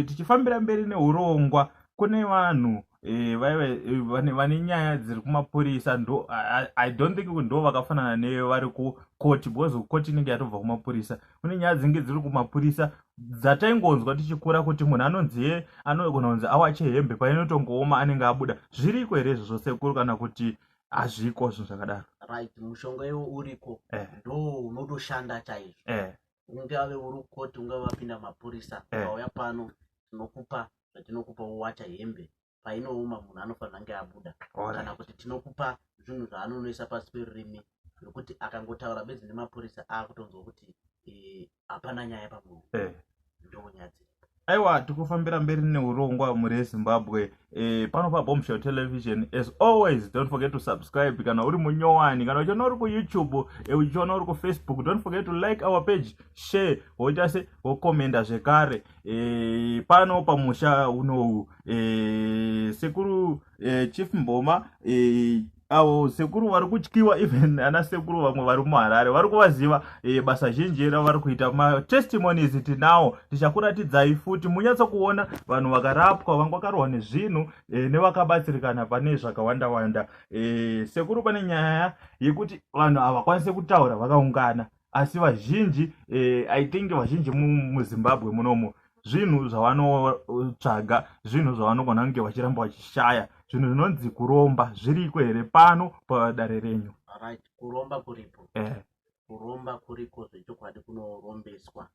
Tichifambira mberi neurongwa, kune vanhu vane nyaya dziri kumapurisa. Ndo I don't think kuti ndo vakafanana nevari kukoti, because koti inenge yatobva kumapurisa. Kune nyaya dzinenge dziri kumapurisa dzataingonzwa tichikura kuti munhu anonzi ye anogona kunzi awache hembe, painotongooma anenge abuda. Zviriko here izvozvo, sekuru, kana kuti hazviko zvinhu zvakadaro? Right, mushonga iwo uriko. Ndo unotoshanda chaizvo. Ungave uri kukoti, ungave wapinda mapurisa, ukauya pano tinokupa zvatinokupa, wowacha hembe, painooma munhu anofanira kunge abuda. Kana kuti tinokupa zvinhu zvaanonoisa pasi perurimi, zvekuti akangotaura bedzi nemapurisa akutonzwa kuti hapana nyaya pamunhu. Ndo nyaya dziripo. Aiwa, tikufambira mberi neurongwa muri yeZimbabwe pano paBombshell Television. As always, don't forget to subscribe kana uri munyowani, kana uchiona uri kuYouTube, uchiona uri kuFacebook, don't forget to like our page, share, woita se wokomenda zvekare. Pano pamusha unowu, sekuru Chief Mboma, avo sekuru vari kutyiwa, even ana sekuru vamwe vari muHarare vari kuvaziva. Basa zhinji ravari kuita, matestimonies tinawo, tichakuratidzai futi munyatsokuona vanhu vakarapwa, vanga vakarohwa nezvinhu nevakabatsirikana pane zvakawanda wanda. Sekuru, pane nyaya yekuti vanhu havakwanisi kutaura vakaungana, asi vazhinji, I think vazhinji muZimbabwe munomu, zvinhu zvavanotsvaga, zvinhu zvavanogona kunge vachiramba vachishaya, zvinhu zvinonzi kuromba, zviriko here pano padare renyu? Right, kuromba kuripo. Kuromba kuriko zvechokwadi, kunorombeswa.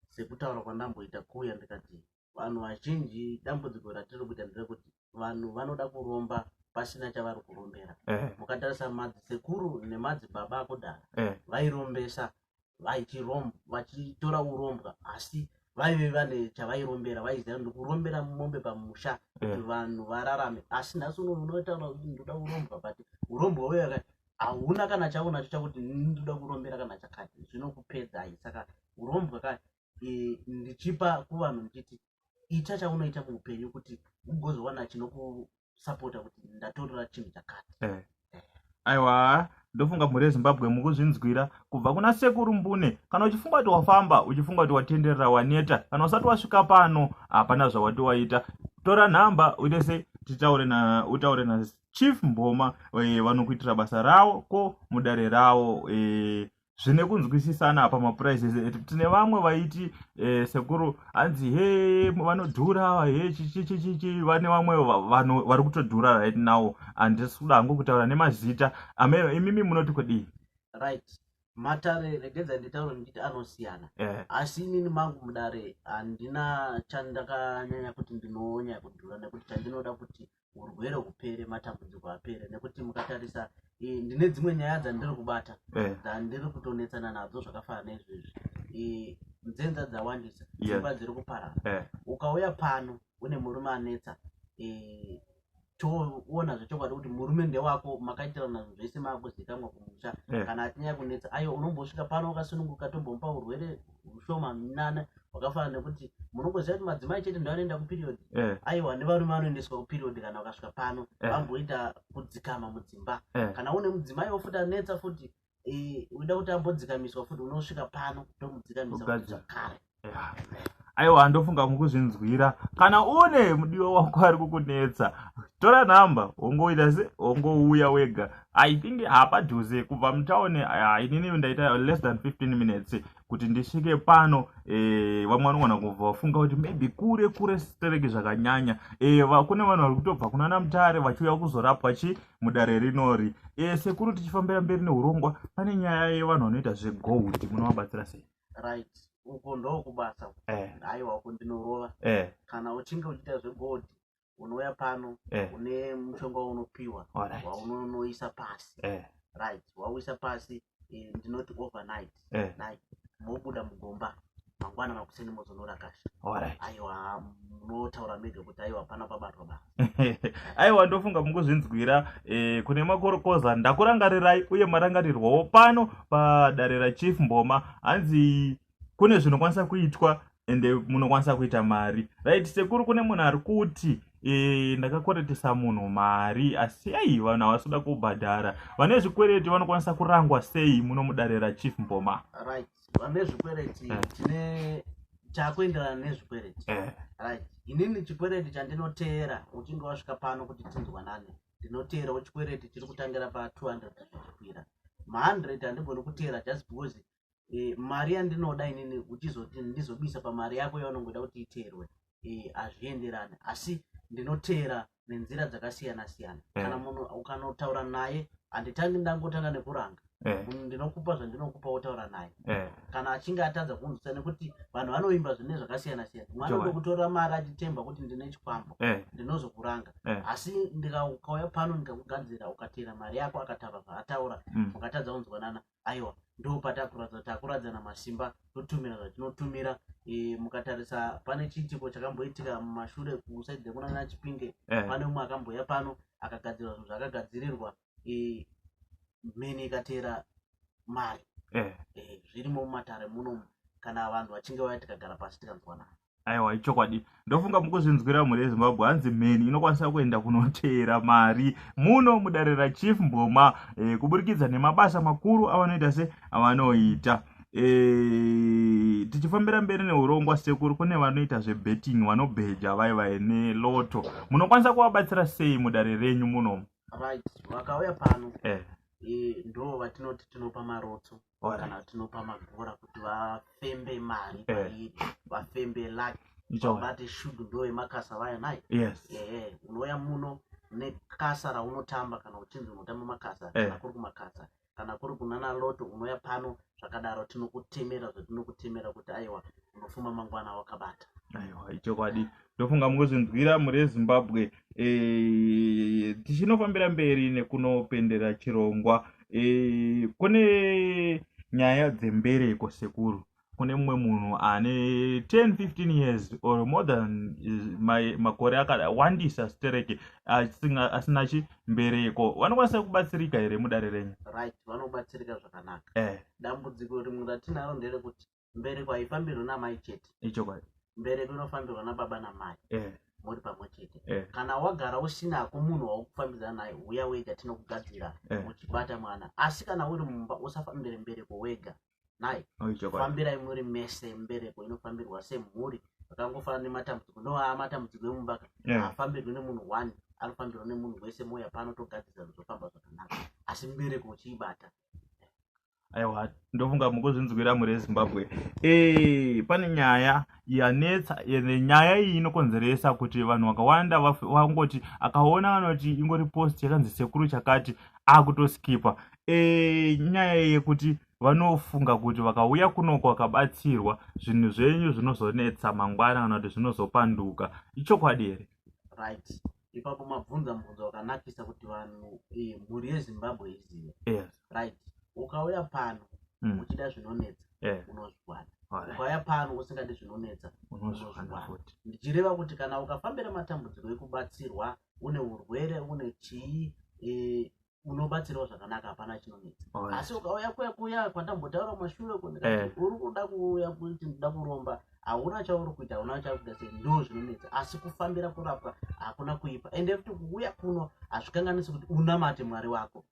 Sekutaura kwandamboita kuya, ndikati vanhu vazhinji dambudziko ratiri kuita nderekuti vanhu vanoda kuromba pasina chavari kurombera. Mukatarisa madzisekuru nemadzibaba akudhara, vairombesa vachitora urombwa, asi vaive vane chavairombera. Vaiziva ndikurombera mombe pamusha kuti vanhu vararame. Asi nhasi uno unotaura kuti ndoda urombwa, but urombwa uyo hauna kana chaunacho chakuti ndoda kurombera kana chakati, zvinokupedzai. Saka urombwa ka, ndichipa kuvanhu ndichiti ita chaunoita muupenyu kuti ugozowana chinokusapota kuti ndatorera chinhu chakati. Aiwa, ndofunga mhuri yeZimbabwe mukuzvinzwira kubva kuna sekuru Mbune. Kana uchifunga kuti wafamba, uchifunga kuti watenderera, waneta, kana usati wasvika pano hapana zvawati waita. Tora nhamba, uite sei, titaure na utaure naChief Mboma, vanokuitira basa ravo ko mudare ravo zvine kunzwisisana pamaprices. Tine vamwe vaiti, sekuru, hanzi he vanodhura, he chichichichichi. Vane vamwe vanhu vari kutodhura right now. Handisi kuda hangu kutaura nemazita ame. Imimi munoti kudii? Right, matare, regedza nditaure ndichiti anosiyana. Asi inini mangu mudare handina chandakanyanya kuti ndinonyanya kudhura, nekuti chandinoda kuti urwere hupere, matambudziko apere. Nekuti mukatarisa, ndine dzimwe nyaya dzandiri kubata dzandiri kutonetsana nadzo zvakafanana neizvezvi. Nzenza dzawandisa, dzimba dziri kuparara. Ukauya pano une murume anetsa, toona zvechokwadi kuti murume ndewako, makaitirana zvinhu zvese, maakuzikanwa kumusha. Kana achinyanya kunetsa, aiwa, unombosvika pano wakasununguka, tombomupa urwere hushoma nana hwakafanana nekuti munongoziva kuti madzimai chete ndo anoenda kuperiod. Aiwa, nevarume vanoendeswa kuperiod kana vakasvika pano, vamboita kudzikama mudzimba. Kana une mudzimai wofuti anetsa futi, uida kuti ambodzikamiswa futi, unosvika pano tomudzikamisa futi Kugadzira. zvakare. Yeah. Aiwa, ndofunga mukuzvinzwira. Kana une mudiwa wako ari kukunetsa, tora nhamba, wongoita se wongouya wega. I think hapadhuze kubva mutauni. Inini ndaita less than 15 minutes kuti ndisvike pano. Vamwe vanogona kubva vafunga kuti maybe kure kure stereki zvakanyanya. Kune vanhu vari kutobva kunana Mutare vachiuya kuzorapwa chi mudare rinori. Sekuru, tichifambira mberi neurongwa, pane nyaya yevanhu vanoita zvegold, munovabatsira sei? Right, uko ndokubasa. Aiwa, uko ndinorova. Kana uchinge uchiita zvegold, unouya pano, une mushonga waunopiwa waunonoisa pasi. Right, wauisa pasi, ndinoti overnight night, mobuda mugomba mangwana makuseni, mozonorakasha. Aiwa, munotaura mega kuti aiwa, pana pabatwa basa. Aiwa, ndofunga mukuzvinzwira. Kune makorokoza, ndakurangarirai uye marangarirwawo pano padare raChief Mboma. Hanzi kune zvinokwanisa kuitwa ende munokwanisa kuita mari. Right, sekuru, kune munhu ari kuti, ndakakweretesa munhu mari, asi ei vanhu havasi kuda kubhadhara. Vane zvikwereti vanokwanisa kurangwa sei muno mudare raChief Mboma? Right, vane zvikwereti, tine Chakuenderana nezvikwereti. Right, inini chikwereti chandinoteera uchinge wasvika pano kuti tinzwanane, ndinoteerawo chikwereti chiri kutangira pa200 zvichikwira. Ma100 handigoni kuteera just because mari yandinoda inini uchizoti ndizobisa pamari yako yaunongoda kuti iteerwe, hazvienderani. Asi ndinoteera nenzira dzakasiyana siyana. Kana munhu ukanotaura naye, handitangi ndangotanga nekuranga. Munhu ndinokupa zvandinokupa, wotaura naye. Kana achinge atadza kunzwisa, nekuti vanhu vanoimba zvine zvakasiyana siyana, mwana ndokutora mari achitemba kuti ndine chikwambo, ndinozokuranga. Asi ukauya pano ndikakugadzira, ukateera mari yako, akataura zvaataura, mukatadza kunzwanana, aiwa, ndo patakuratidza, takuradzana masimba, totumira zvatinotumira. Mukatarisa pane chiitiko chakamboitika mumashure kusaidhi kunana Chipinge, pane umwe akamboya pano akagadzirwa zvinhu zvakagadzirirwa, mheni ikateera mari. Zvirimo mumatare munomu kana vanhu vachinge vauya tikagara pasi tikanzwanana. Aiwa, ichokwadi. Ndofunga mukuzvinzwira, mhuri yeZimbabwe. Hanzi mheni inokwanisa kuenda kunoteera mari muno mudare raChief Mboma, kuburikidza nemabasa makuru avanoita se avanoita. Tichifambira mberi neurongwa, sekuru, kune vanoita zvebetting, vanobheja vai vai nelotto, munokwanisa kuvabatsira sei mudare renyu munomu? Right, vakauya pano, ndo vatinoti tinopa marotso kana tinopa magora kuti vafembe mari pairi, vafembe luck, vabate shudu. Ndo yemakasa vaya nai. Ehe, unouya muno nekasa raunotamba, kana uchinzi unotamba makasa, kana kuri kumakasa, kana kuri kunana lotto, unouya pano zvakadaro, tinokutemera zvatinokutemera kuti aiwa, unofuma mangwana wakabata. Aiwa, ichokwadi. Ndofunga mukuzvinzwira, mhuri yeZimbabwe. Tichinofambira mberi nekunopendera chirongwa, kune nyaya dzembereko, sekuru. Kune mumwe munhu ane 10 15 years or more than makore akawandisa stereke asina chimbereko, vanokwanisa kubatsirika here mudare renyu? Right, vanobatsirika zvakanaka. Dambudziko rimwe ratinaro nderekuti mbereko haifambirwi namai chete. Mbereko inofambirwa nababa namai, muri pamwe chete. Kana wagara usinako munhu waukufambidzana naye, uya wega, tinokugadzira uchibata mwana. Asi kana uri mumba, usafambire mbereko wega nai. Fambirai muri mese. Mbereko inofambirwa semhuri, akangofanana nematambudziko no matambudziko emumba ka. Haafambirwi nemunhu one, anofambirwa nemunhu wese. Mouya pano, togadzirisa, zvofamba zvakanaka, asi mbereko uchiibata. Aiwa, ndofunga mukuzvinzwira, mhuri yeZimbabwe. Pane nyaya yanetsa. Ende nyaya iyi inokonzeresa kuti vanhu vakawanda vangoti akaona vanoti ingori post yakanzi sekuru chakati, akutoskipa. Nyaya yekuti vanofunga kuti vakauya kunoko vakabatsirwa, zvinhu zvenyu zvinozonetsa mangwana kana kuti zvinozopanduka. Ichokwadi here? Right, ipapo mabvunza mubvunzo wakanakisa kuti vanhu, mhuri yeZimbabwe izive. Right, ukauya pano uchida zvinonetsa, unozviwana. Ukauya pano usingadi zvinonetsa, unozviwana unozviwana. Futi. Ndichireva kuti kana ukafambira matambudziko ekubatsirwa, une urwere, une chii, unobatsirwa zvakanaka, hapana chinonetsa. Asi ukauya kuya kuya kwandambotaura kumashure uko, ndikati uri kuda kuuya kuti ndoda kuromba, hauna chauri kuita, hauna chauri kuita sei, ndo zvinonetsa. Asi kufambira kurapwa hakuna kuipa. Ende futi kuuya kuno hazvikanganisi kuti unamate Mwari wako.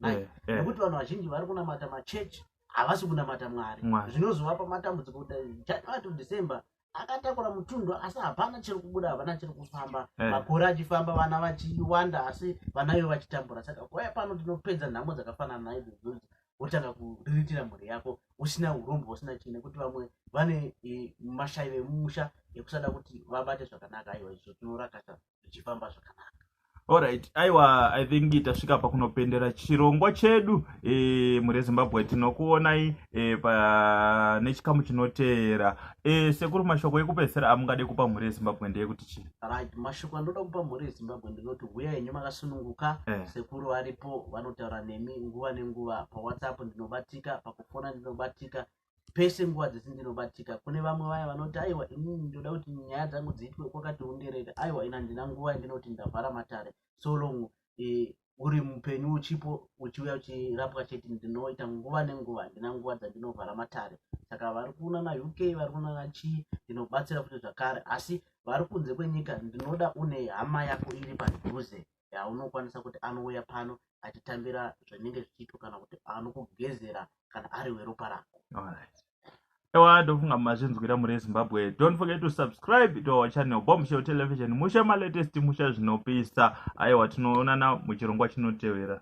Nekuti vanhu vazhinji vari kunamata machechi, havasi kunamata Mwari. Mwari. Zvinozovapa matambudziko kuti January to December akatakura mutundu, asi hapana chiri kubuda, hapana chiri kufamba. Makore achifamba, vana vachiwanda, asi vana ivo vachitambura. Saka kuuya pano tinopedza nhamo dzakafanana naidzodzo, wotanga kuriritira mhuri yako usina urombo, usina chii, nekuti vamwe vane mashaivi emumusha ekusada kuti vabate zvakanaka. Aiwa, izvo tinorakasha zvichifamba zvakanaka. Alright, aiwa, I think tasvika pakunopendera chirongwa chedu. Mhuri yeZimbabwe, tinokuonai pane chikamu chinoteera. Sekuru, mashoko ekupedzisira amungade kupa mhuri yeZimbabwe ndeyekuti chii? Right, mashoko andoda kupa mhuri yeZimbabwe ndinoti huyai henyu makasununguka. Sekuru varipo, vanotaura nemi nguva nenguva. PaWhatsApp ndinobatika, pakufona ndinobatika, pese nguva dzese ndinobatika. Kune vamwe vaya vanoti aiwa, inini ndoda kuti nyaya dzangu dziitwe kwakati underere, aiwa, ina handina nguva yandinoti ndavhara matare. So long uri mupenyu, uchipo, uchiuya uchirapwa chete, ndinoita nguva nenguva, handina nguva dzandinovhara matare. Saka vari kunana UK, vari kunana chii, ndinobatsira futi zvakare. Asi vari kunze kwenyika, ndinoda une hama yako iri padhuze yaunokwanisa kuti anouya pano achitambira zvinenge zvichiitwa, kana kuti anokugezera kana ari weropa rako. Alright. Ewa, ndofunga mazvinzwira muri Zimbabwe. Don't forget to subscribe to our channel, Bombshell Television. Mushe malatest, mushe zvinopisa. Aiwa, tinoonana muchirongwa chinotevera.